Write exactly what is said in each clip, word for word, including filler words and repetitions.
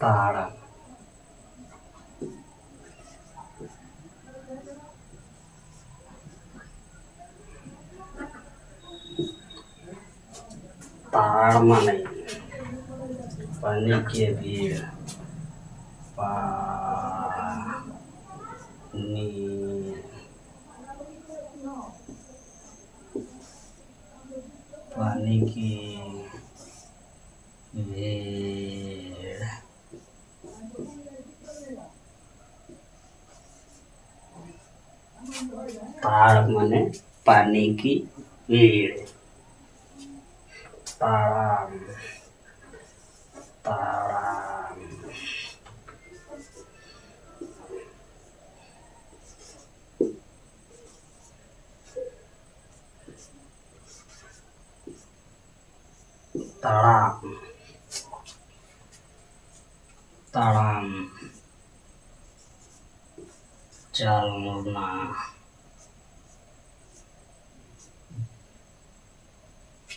ᱛᱟᱲ᱾ ᱛᱟᱲ ᱢᱟᱱᱮ ᱯᱟᱱᱤ ᱠᱮ ᱵᱷᱤᱲ᱾ ᱯᱟᱱᱤ᱾ ᱯᱟᱱᱤ ᱠᱮ ᱵᱷᱤᱲ᱾ ᱛᱟᱲ ᱢᱟᱱᱮ ᱯᱟᱱᱤ ᱠᱮ ᱵᱷᱤᱲ᱾ ᱛᱟᱲᱟᱢ᱾ ᱛᱟᱲᱟᱢ᱾ ᱛᱟᱲᱟᱢ᱾ ᱛᱟᱲᱟᱢ᱾ ᱪᱟᱞᱱᱟ᱾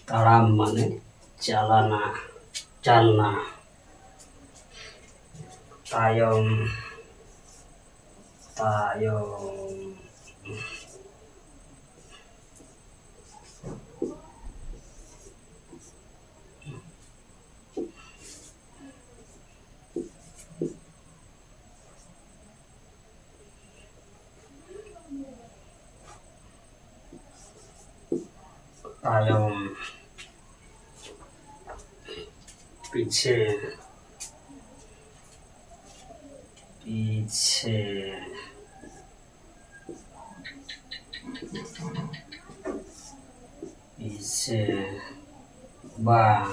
ᱛᱟᱲᱟᱢ ᱢᱟᱱᱮ ᱪᱟᱞᱟᱱᱟ, ᱪᱟᱞᱱᱟ᱾ ᱛᱟᱭᱚᱢ᱾ ᱛᱟᱭᱚᱢ᱾ ᱛᱟᱭᱚᱢ᱾ ᱯᱤᱪᱷᱮ᱾ ᱯᱤᱪᱷᱮ᱾ ᱯᱤᱪᱷᱮ᱾ ᱵᱟᱝ᱾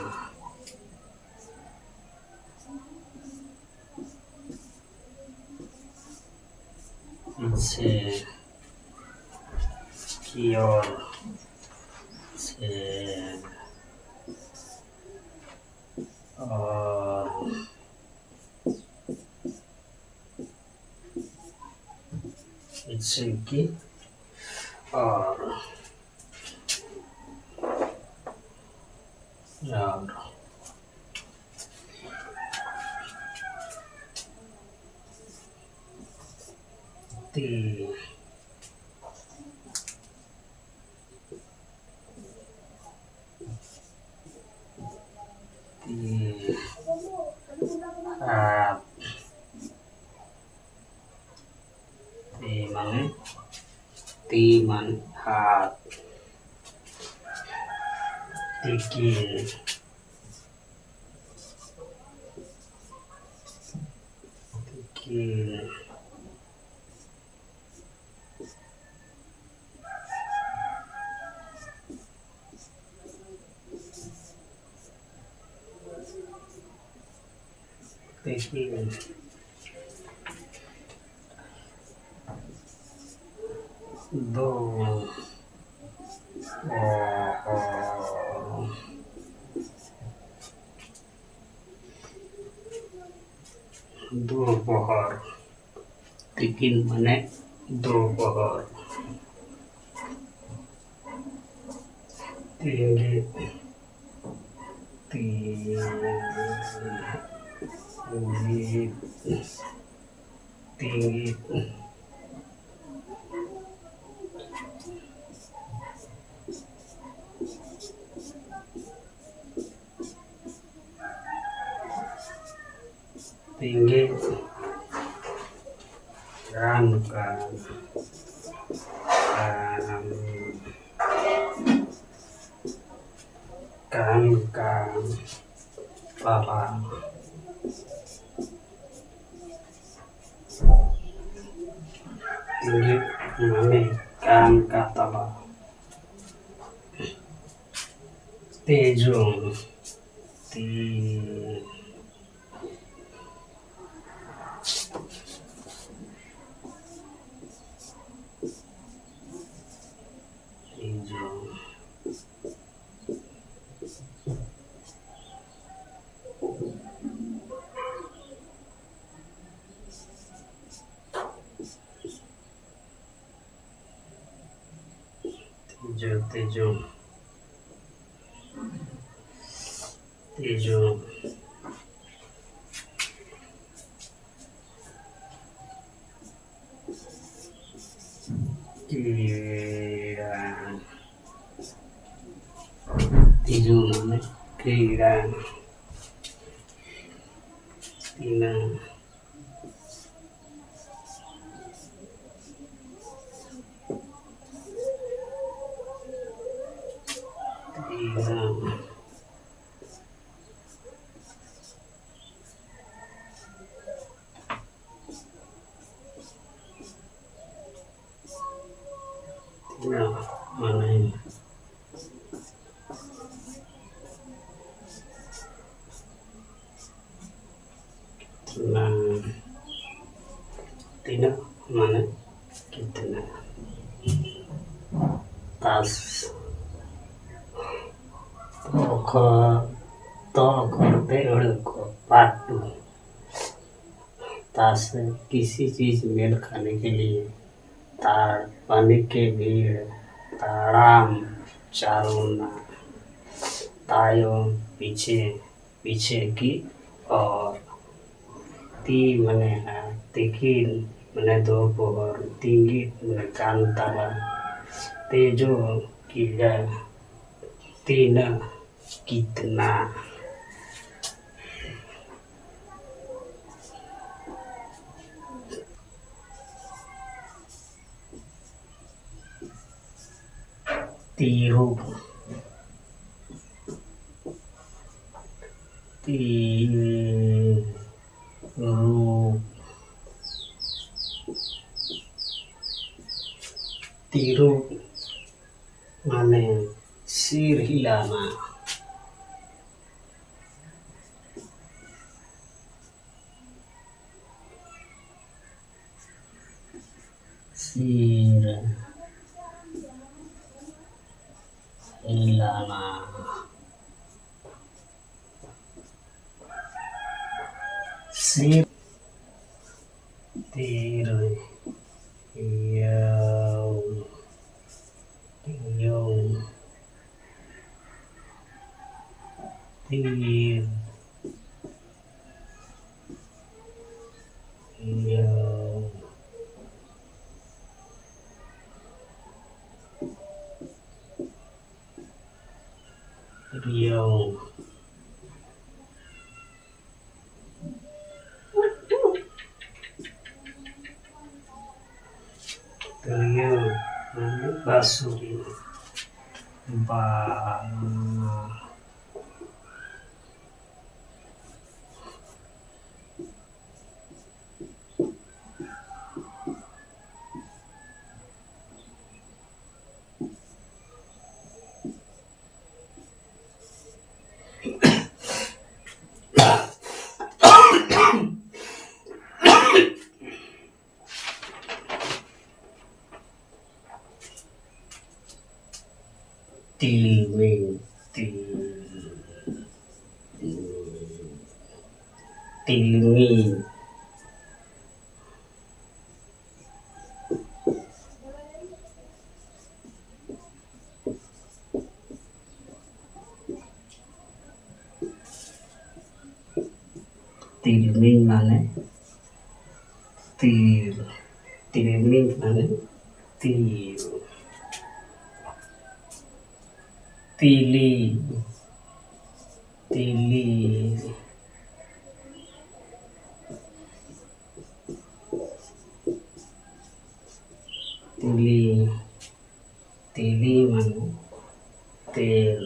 ᱯᱤᱪᱷᱮ᱾ ᱠᱤᱭᱚᱨ᱾ ᱥᱮ᱾ ᱚᱨ᱾ ᱯᱤᱪᱷᱮ ᱠᱤ ᱚᱨ᱾ ᱚᱨ᱾ ᱛᱤ, ᱛᱤ, ᱦᱟᱛ, ᱛᱤ ᱢᱟᱱᱮ, ᱛᱤ ᱢᱟᱱᱮ ᱦᱟᱛ, ᱛᱤᱠᱤᱱ, ᱛᱤᱠᱤᱱ᱾ ᱛᱤᱠᱤᱱ᱾ ᱫᱚ, ᱚ, ᱚ᱾ ᱫᱩᱯᱚᱦᱚᱨ᱾ ᱛᱤᱠᱤᱱ ᱢᱟᱱᱮ ᱫᱩᱯᱚᱦᱚᱨ᱾ ᱛᱤᱸᱜᱤ, ᱛᱤᱸᱜᱤ, ᱛᱤᱸᱜᱤ᱾ ᱛᱤᱸᱜᱤ ᱠᱟᱱ, ᱠᱟᱱ, ᱠᱟᱱ, ᱠᱟᱱ ᱛᱟᱞᱟ᱾ ᱛᱤᱸᱜᱤ ᱢᱟᱱᱮ ᱠᱟᱱ ᱠᱟ ᱛᱟᱞᱟ᱾ ᱛᱮᱡᱚᱝ᱾ ᱛᱤ-, ᱛᱮᱡᱚᱝ᱾ ᱛᱮᱡᱚ, ᱛᱮᱡᱚ, ᱛᱮᱡᱚ᱾ ᱠᱤᱲᱟ᱾ ᱛᱤᱡᱩ ᱢᱟᱱᱮ ᱠᱤᱲᱟ᱾ ᱛᱤᱱᱟ᱾ ᱛᱤᱱᱟ᱾ ᱛᱤᱱᱟᱹᱜ ᱢᱟᱱᱮ, ᱛᱤᱱᱟᱹᱜ ᱢᱟᱱᱮ ᱠᱤᱛᱱᱟ᱾ ᱛᱟᱥ᱾ ᱛᱚ ᱚᱠᱷᱚᱨ, ᱛᱚ ᱚᱠᱷᱚᱨ ᱛᱮ ᱟᱹᱲᱟᱹ ᱠᱚ, part two᱾ तास किसी चीज मेल खाने के लिए, ताड़ पाने के भीड़, ताड़ाम चारोना, तायोम पीछे, पीछे की ओर, ती मने ᱦᱟᱸᱜ, ᱛᱤᱠᱤᱱ ᱢᱟᱱᱮ ᱫᱳᱯᱚᱦᱚᱨ, ᱛᱤᱸᱜᱤᱛ ᱢᱟᱱᱮ ᱜᱟᱱ ᱛᱟᱞᱟ, ᱛᱮᱡᱳ ᱠᱤᱲᱟ, ᱛᱤᱱᱟ ᱠᱤᱛᱱᱟ᱾ ᱛᱤᱨᱩᱯ᱾ ᱛᱤᱨᱩᱯ᱾ ᱛᱤᱨᱩᱯ ᱢᱟᱱᱮ ᱥᱤᱨ ᱦᱤᱞᱟᱹᱱᱟ᱾ ᱥᱤᱨ ᱦᱤᱞᱟᱹᱱᱟ᱾ ᱥᱤᱨ ᱛᱤᱨ ᱤᱭᱟᱹ ᱤᱭᱟᱹ ᱛᱤᱨ ᱤᱭᱟᱹ ᱵᱟᱥᱩᱨᱤ, ᱵᱟᱝ᱾ ᱛᱤᱞᱢᱤᱧ, ᱛᱤᱞ-, ᱛᱤᱞᱢᱤᱧ᱾ ᱛᱤᱞᱢᱤᱧ ᱢᱟᱱᱮ ᱛᱤᱞ᱾ ᱛᱤᱞᱢᱤᱧ ᱢᱟᱱᱮ ᱛᱤᱞ᱾ ᱛᱤᱞᱤ᱾ ᱛᱤᱞᱤ᱾ ᱛᱤᱞᱤ᱾ ᱛᱤᱞᱤ ᱢᱟᱱᱮ ᱛᱮᱞ᱾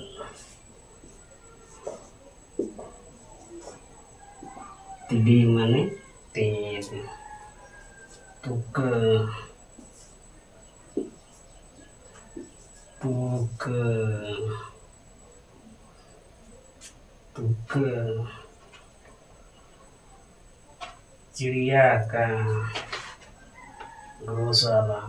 ᱛᱤᱞᱤ ᱢᱟᱱᱮ ᱛᱮᱞ᱾ ᱛᱩᱠᱟᱹ᱾ ᱛᱩᱠᱟᱹ᱾ ᱛᱩᱠᱟᱹ᱾ ᱪᱤᱲᱤᱭᱟ ᱠᱟ, ᱜᱳᱥᱟᱞᱟ᱾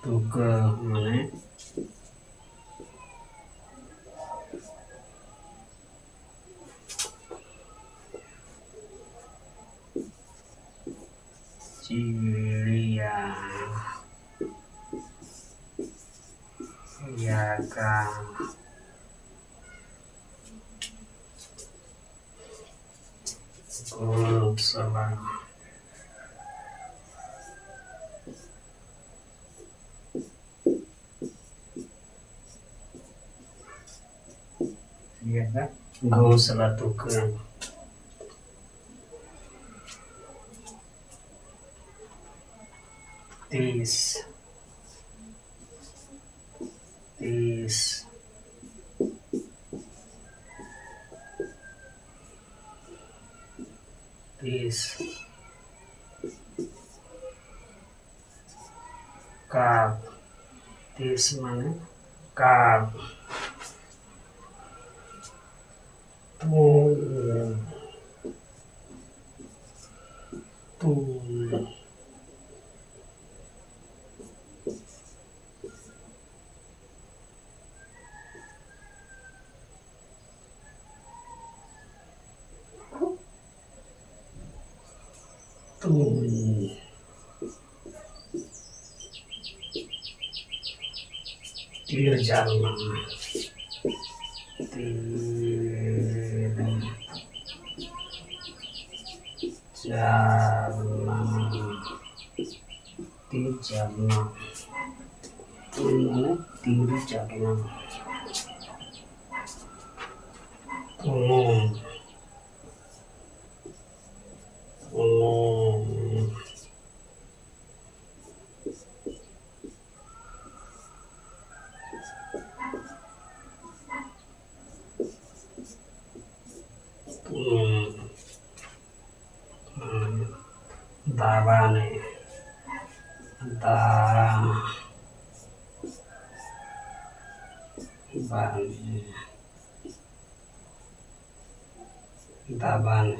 ᱛᱩᱠᱟᱹ ᱢᱟᱱᱮ ᱪᱤᱲᱤᱭᱟ, ᱭᱟᱠᱟ᱾ ᱜᱚᱞᱯ ᱥᱟᱞᱟᱜ᱾ ᱜᱷᱳᱥᱞᱟ ᱛᱩᱠᱟᱹ᱾ ᱛᱤᱥ, ᱛᱤᱥ, ᱛᱤᱥ᱾ ᱠᱟᱯ᱾ ᱛᱤᱥ ᱢᱟᱱᱮ ᱠᱟᱯ᱾ ᱛᱩᱞ᱾ ᱛᱩᱞ᱾ ᱛᱩᱞ᱾ ᱛᱤᱨ ᱡᱟᱞᱢᱟ᱾ ᱛᱤᱨ ᱡᱟᱞᱢᱟ᱾ ᱛᱤᱨ ᱡᱟᱞᱢᱟ᱾ ᱛᱤᱨ ᱢᱟᱱᱮ ᱛᱤᱨ ᱡᱟᱞᱢᱟ᱾ ᱩᱱᱩᱢ᱾ ᱩᱱᱩᱢ᱾ ᱩᱱᱩᱢ᱾ ᱫᱟᱵᱟᱱᱮ᱾ ᱫᱟ-, ᱵᱟᱱᱮ᱾ ᱫᱟᱵᱟᱱᱮ᱾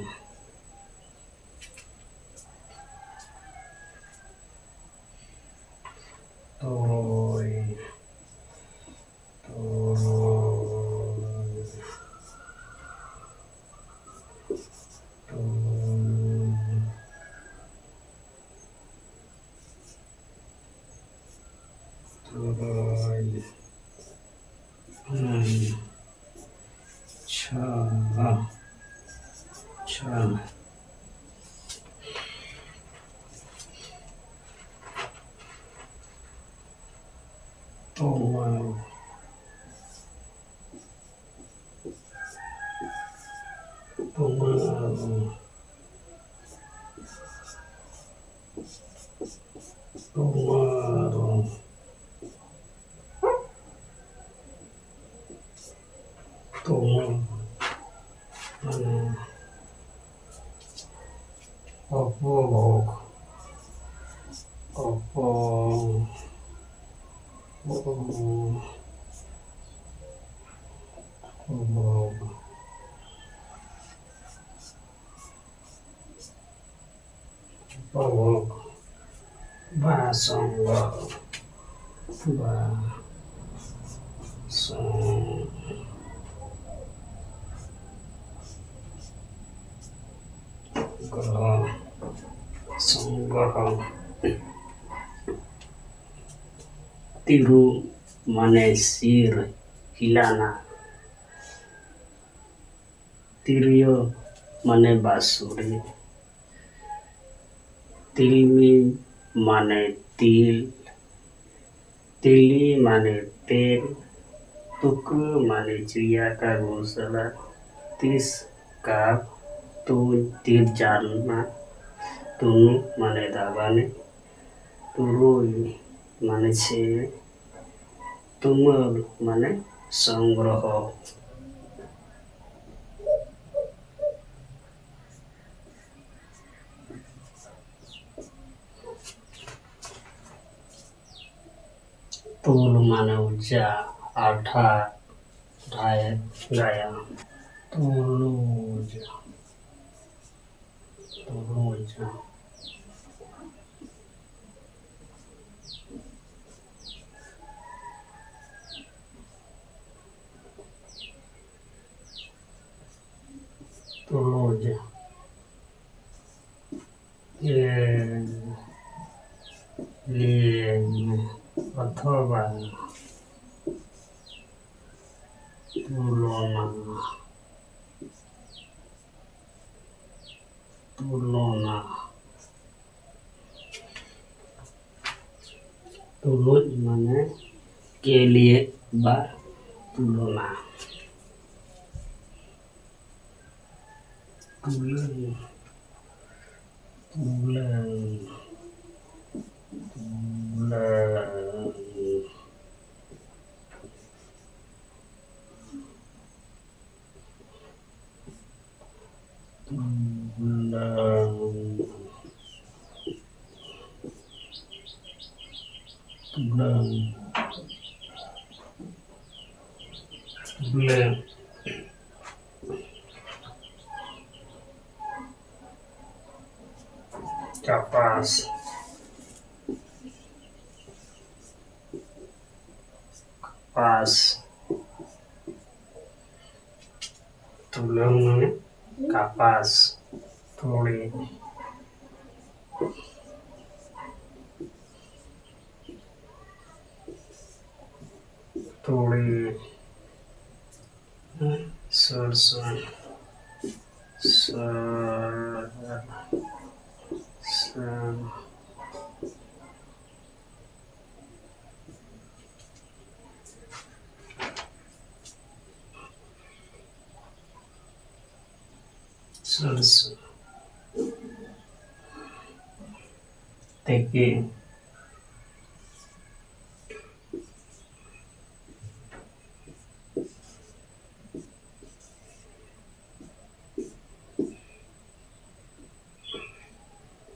ᱛᱩᱨᱩᱭ᱾ ᱛᱩᱨᱩᱭ᱾ ᱛᱩᱨᱩᱭ᱾ ᱛᱩᱨᱩᱭ᱾ ᱦᱩᱸ᱾ ᱪᱷᱚ᱾ ᱪᱷᱚ᱾ ᱛᱩᱨᱩᱭ᱾ ᱚᱯᱚᱵᱷᱳᱜᱽ᱾ ᱚᱯᱚ-, ᱚᱯᱚ-, ᱚᱯᱚᱵᱷᱳᱜᱽ᱾ ᱚᱯᱚᱵᱷᱳᱜᱽ᱾ ᱵᱟ ᱥᱚᱝᱜᱽᱨᱚᱦᱚ᱾ ᱵᱟ ᱥᱚᱝ-, ᱜᱨᱚᱦᱚ᱾ ᱥᱚᱝᱜᱽᱨᱚᱦᱚ᱾ ᱛᱤᱨᱩ ᱢᱟᱱᱮ ᱥᱤᱨ, ᱦᱤᱞᱟᱹᱱᱟ᱾ ᱛᱤᱨᱭᱳ ᱢᱟᱱᱮ ᱵᱟᱸᱥᱩᱨᱤ᱾ ᱛᱤᱞᱢᱤᱧ ᱢᱟᱱᱮ ᱛᱤᱞ᱾ ᱛᱤᱞᱤ ᱢᱟᱱᱮ ᱛᱮᱞ᱾ ᱛᱩᱠᱟᱹ ᱢᱟᱱᱮ ᱪᱤᱲᱤᱭᱟ ᱠᱟ ᱜᱳᱥᱟᱞᱟ᱾ ᱛᱤᱥ ᱠᱟᱯ ᱛᱩᱧ ᱛᱤᱨ ᱡᱟᱱᱢᱟ᱾ ᱛᱩᱱᱩ ᱢᱟᱱᱮ ᱫᱟᱵᱟᱱᱤ᱾ ᱛᱩᱨᱩᱭ ᱢᱟᱱᱮ ᱪᱷᱮ᱾ ᱛᱩᱢᱟᱹᱞ ᱢᱟᱱᱮ ᱥᱚᱝᱜᱽᱨᱚᱦᱚ᱾ ᱛᱩᱞ ᱢᱟᱱᱮ ᱩᱡᱟ, ᱟᱨ ᱰᱷᱟ, ᱰᱷᱟᱭ, ᱰᱷᱟᱭᱟ᱾ ᱛᱩᱞᱩᱡᱟ᱾ ᱛᱩᱞᱩᱡᱟ᱾ ᱛᱩᱞᱩᱡᱟ᱾ ᱞᱤᱭᱟᱹ, ᱞᱤᱭᱟᱹ, ᱚᱛᱷᱚᱵᱟ ᱛᱩᱞᱚᱱᱟ, ᱛᱩᱞᱚᱱᱟ᱾ ᱛᱩᱞᱩᱡ ᱢᱟᱱᱮ ᱠᱮ ᱞᱤᱭᱮ ᱵᱟ ᱛᱩᱞᱚᱱᱟ᱾ ᱛᱩᱞᱟᱹᱣ᱾ ᱛᱩᱞᱟᱹᱣ᱾ ᱛᱩᱞᱟᱹᱣ᱾ ᱛᱩᱞᱟᱹᱣ᱾ ᱵᱞᱮ᱾ ᱵᱞᱮ᱾ ᱠᱟᱯᱟᱥ᱾ ᱠᱟᱯᱟᱥ᱾ ᱛᱩᱞᱟᱹᱢ ᱢᱟᱱᱮ ᱠᱟᱯᱟᱥ, ᱛᱩᱲᱤ᱾ ᱛᱩᱲᱤ᱾ ᱥᱟᱹᱲ, ᱥᱟᱹᱲ, ᱥᱟᱹᱲ, ᱥᱟᱹᱲ᱾ ᱥᱟᱹᱲ, ᱥᱟᱹᱲ᱾ ᱛᱮᱠᱮ᱾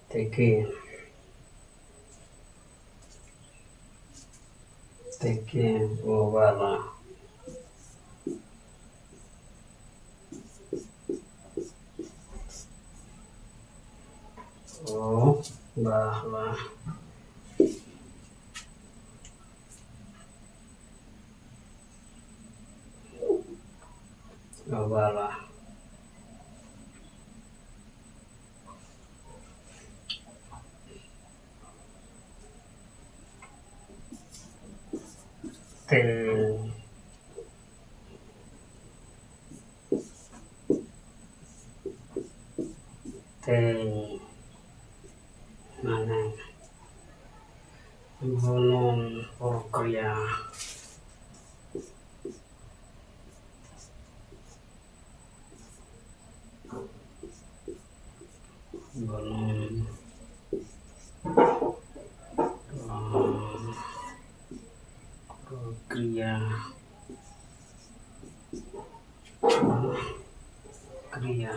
ᱛᱮᱠᱮ᱾ ᱛᱮᱠᱮ ᱚᱵᱟᱞᱟ᱾ ᱚᱵᱟᱞᱟ᱾ ᱚᱵᱟᱞᱟ᱾ ᱛᱮ᱾ ᱛᱮ᱾ ᱢᱟᱱᱮ ᱵᱩᱱᱩᱢ ᱯᱨᱚᱠᱨᱤᱭᱟ᱾ ᱵᱩᱱᱩᱢ ᱯᱨᱚᱠᱨᱤᱭᱟ᱾ ᱠᱨᱤᱭᱟ᱾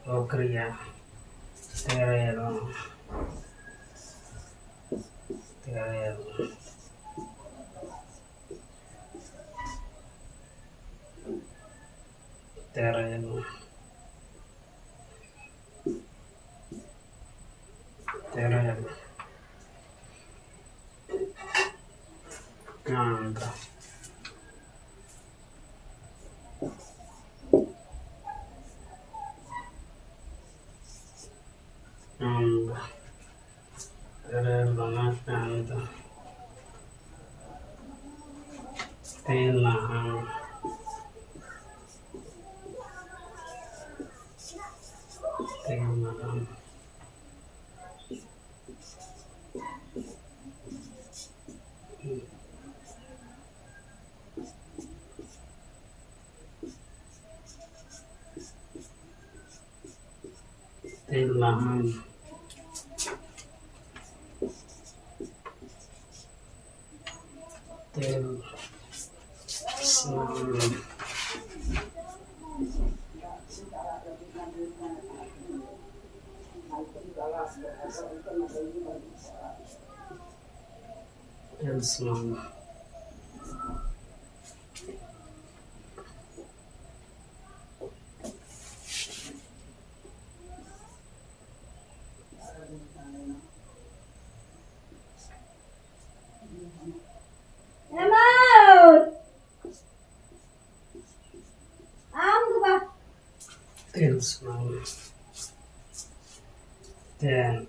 ᱯᱨᱚᱠᱨᱤᱭᱟ᱾ ᱛᱮᱨᱮᱞ᱾ ᱛᱮᱨᱮᱞ, ᱛᱮᱨᱮᱞ, ᱟᱢᱫᱟ, ᱟᱢᱫᱟ᱾ ᱨᱮ ᱵᱟᱱᱟᱨ ᱠᱟᱱ ᱫᱚ ᱛᱮᱞ ᱢᱟᱦᱟᱢ, ᱛᱮᱞ ᱢᱟᱦᱟᱢ᱾ ᱛᱮᱞ ᱢᱟᱦᱟᱢ᱾ ᱛᱮᱞ ᱥᱟᱱᱟᱢ᱾ ᱛᱮᱞ ᱥᱟᱱᱟᱢ᱾ ᱮᱢᱟᱣ! ᱟᱢ ᱫᱚ ᱵᱟ᱾ ᱛᱮᱞ ᱥᱟᱱᱟᱢ᱾ ᱛᱮᱞ᱾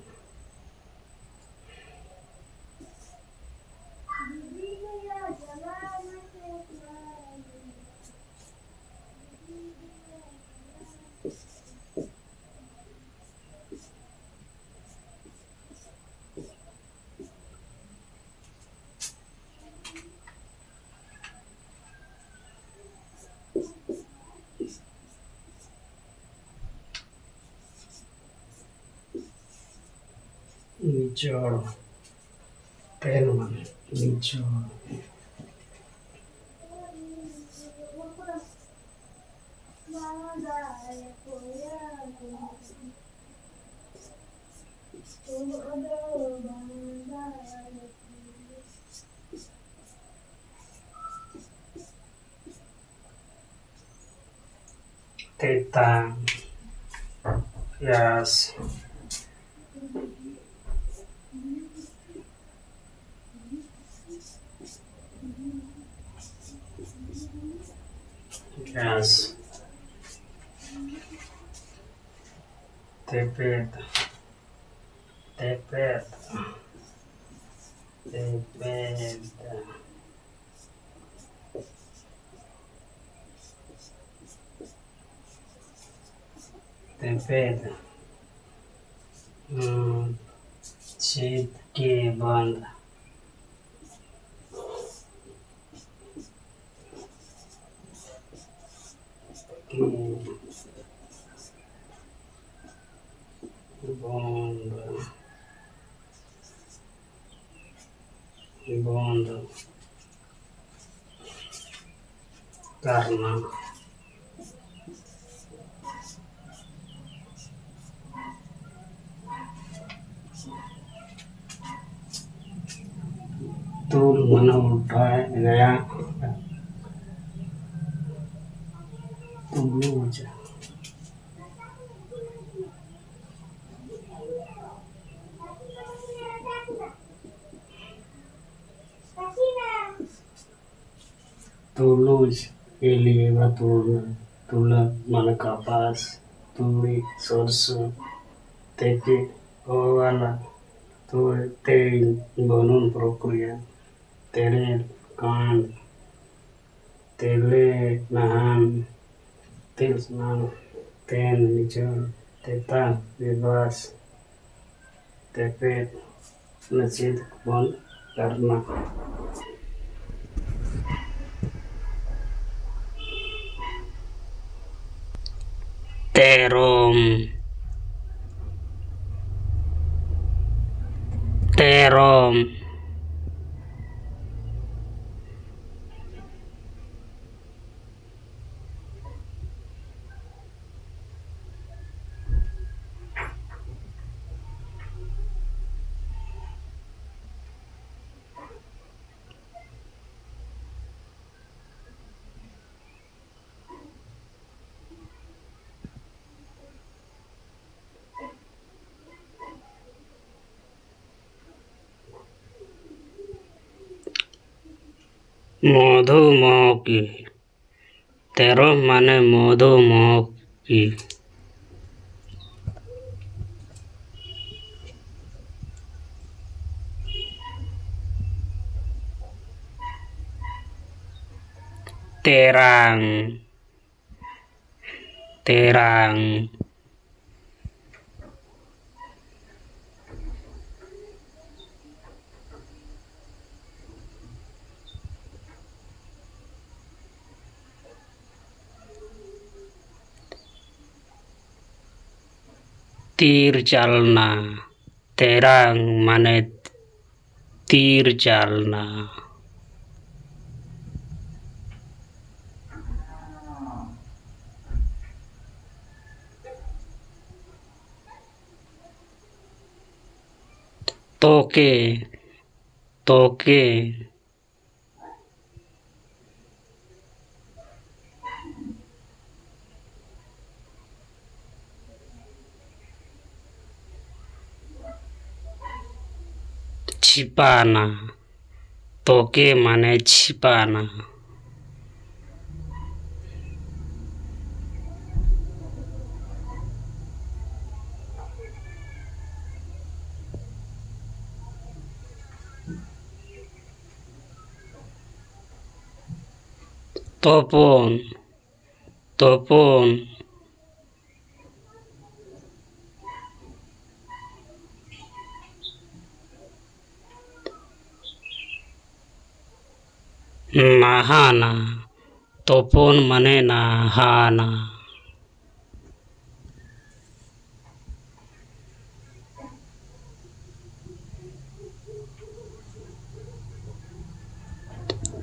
ᱱᱤᱪᱚᱲ᱾ ᱛᱮᱞ ᱢᱟᱱᱮ ᱱᱤᱪᱚᱲ᱾ ᱛᱟᱝ, ᱭᱟᱥ, ᱭᱟᱥ, ᱛᱮᱯᱮᱫ, ᱛᱮᱯᱮᱫ, ᱛᱮᱯᱮᱫ᱾ ᱛᱮᱯᱮᱫ, ᱦᱩᱸ, ᱪᱷᱮᱫ ᱠᱮ ᱵᱟᱸᱫᱷ᱾ ᱠᱮ ᱵᱟᱸᱫᱷ᱾ ᱵᱚᱱᱫ ᱠᱟᱨᱱᱟ᱾ ᱛᱩᱞ ᱢᱟᱱᱮ ᱩᱞᱴᱟᱭ ᱜᱟᱭᱟ᱾ ᱛᱩᱞᱩᱡ᱾ ᱛᱩᱞᱩᱡ, ᱮᱞᱤ ᱵᱟ ᱛᱩᱞ-, ᱛᱩᱞᱟᱹ ᱢᱟᱱᱮ ᱠᱟᱯᱟᱥ, ᱛᱩᱲᱤ, ᱥᱚᱨᱥᱚ, ᱛᱮᱯᱮ, ᱚᱣᱟᱞᱟ, ᱛᱩᱲᱤ, ᱛᱮᱧ, ᱵᱚᱱᱚᱱ ᱯᱨᱚᱠᱨᱤᱭᱟ, ᱛᱮᱨᱮᱞ, ᱠᱟᱸᱰ, ᱛᱮᱞᱮ, ᱱᱟᱦᱟᱱ, ᱛᱮᱞ ᱥᱟᱱᱟᱢ, ᱛᱮᱱ, ᱱᱤᱪᱚᱞ, ᱛᱮᱛᱟ, ᱵᱮᱵᱟᱥ, ᱛᱮᱯᱮᱫ, ᱱᱟᱪᱮᱫ ᱵᱚᱱ ᱠᱟᱨᱢᱟ᱾ ᱛᱮᱨᱚᱢ, ᱛᱮᱨᱚᱢ᱾ ᱢᱚᱫᱷᱩᱢᱚᱠᱷᱤ᱾ ᱛᱮᱨᱚ ᱢᱟᱱᱮ ᱢᱚᱫᱷᱩᱢᱚᱠᱷᱤ᱾ ᱛᱮᱨᱟᱝ᱾ ᱛᱮᱨᱟᱝ᱾ ᱛᱤᱨ ᱪᱟᱞᱱᱟ᱾ ᱛᱮᱨᱟᱝ ᱢᱟᱱᱮ ᱛᱤᱨ ᱪᱟᱞᱱᱟ᱾ ᱛᱚᱠᱮ, ᱛᱚᱠᱮ᱾ ᱪᱷᱤᱯᱟᱱᱟ᱾ ᱛᱚᱠᱮ ᱢᱟᱱᱮ ᱪᱷᱤᱯᱟᱱᱟ᱾ ᱛᱚᱯᱚᱱ, ᱛᱚᱯᱚᱱ᱾ ᱱᱟᱦᱟᱱᱟ᱾ ᱛᱚᱯᱚᱱ ᱢᱟᱱᱮ ᱱᱟᱦᱟᱱᱟ᱾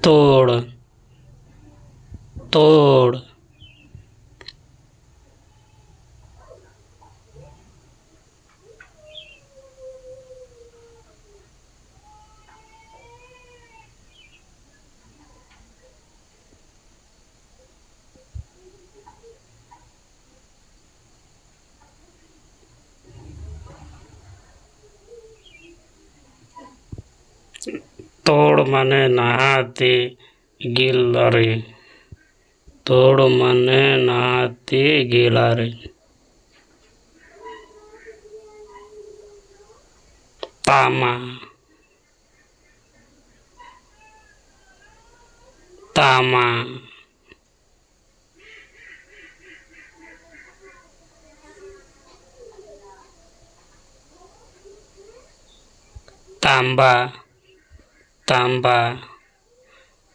ᱛᱳᱲ, ᱛᱳᱲ᱾ ᱛᱚᱲ ᱢᱟᱱᱮ ᱱᱟᱦᱟᱛᱤ ᱜᱤᱞ ᱫᱟᱨᱮ᱾ ᱛᱚᱲ ᱢᱟᱱᱮ ᱱᱟᱦᱟᱛᱤ ᱜᱤᱞ ᱟᱨᱮ᱾ ᱛᱟᱢᱟ᱾ ᱛᱟᱢᱟ᱾ ᱛᱟᱢᱵᱟ᱾ ᱛᱟᱢᱵᱟ᱾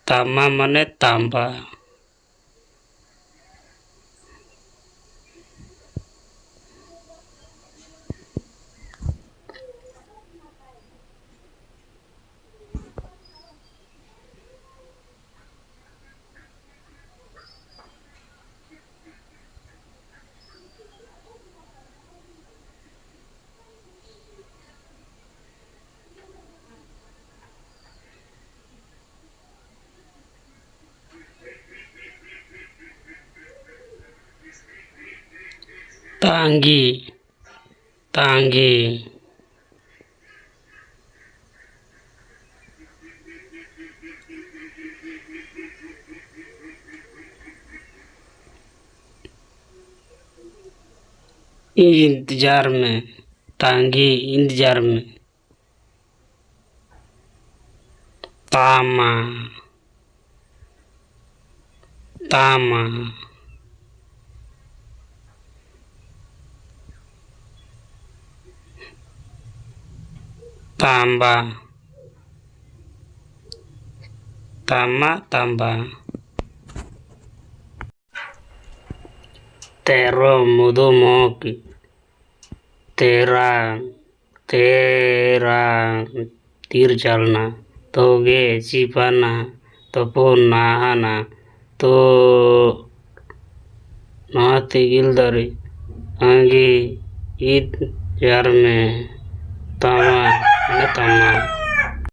ᱛᱟᱢᱟ ᱢᱟᱱᱮ ᱛᱟᱢᱵᱟ᱾ ᱛᱟᱸᱜᱤ᱾ ᱛᱟᱸᱜᱤ᱾ ᱤᱱᱛᱡᱟᱨ ᱢᱮ᱾ ᱛᱟᱸᱜᱤ, ᱤᱱᱛᱡᱟᱨ ᱢᱮ᱾ ᱛᱟᱢᱟ᱾ ᱛᱟᱢᱟ᱾ ᱛᱟᱢᱵᱟ᱾ ᱛᱟᱢᱟ, ᱛᱟᱢᱵᱟ᱾ ᱛᱮᱨᱚ ᱢᱚᱫᱷᱩᱢᱚᱠᱷᱤ᱾ ᱛᱮᱨᱟᱝ᱾ ᱛᱮᱨᱟᱝ ᱛᱤᱨ ᱪᱟᱞᱱᱟ, ᱛᱚᱜᱮ ᱪᱤᱯᱟᱱᱟ, ᱛᱚᱯᱚᱱ ᱱᱟᱦᱟᱱᱟ, ᱛᱚ ᱱᱚᱣᱟ ᱛᱤᱜᱤᱞ ᱫᱟᱨᱮ, ᱟᱸᱜᱮ ᱤᱫ ᱡᱟᱨᱢᱮ, ᱛᱟᱢᱟ, ᱢᱟᱱᱮ ᱛᱟᱢᱟ᱾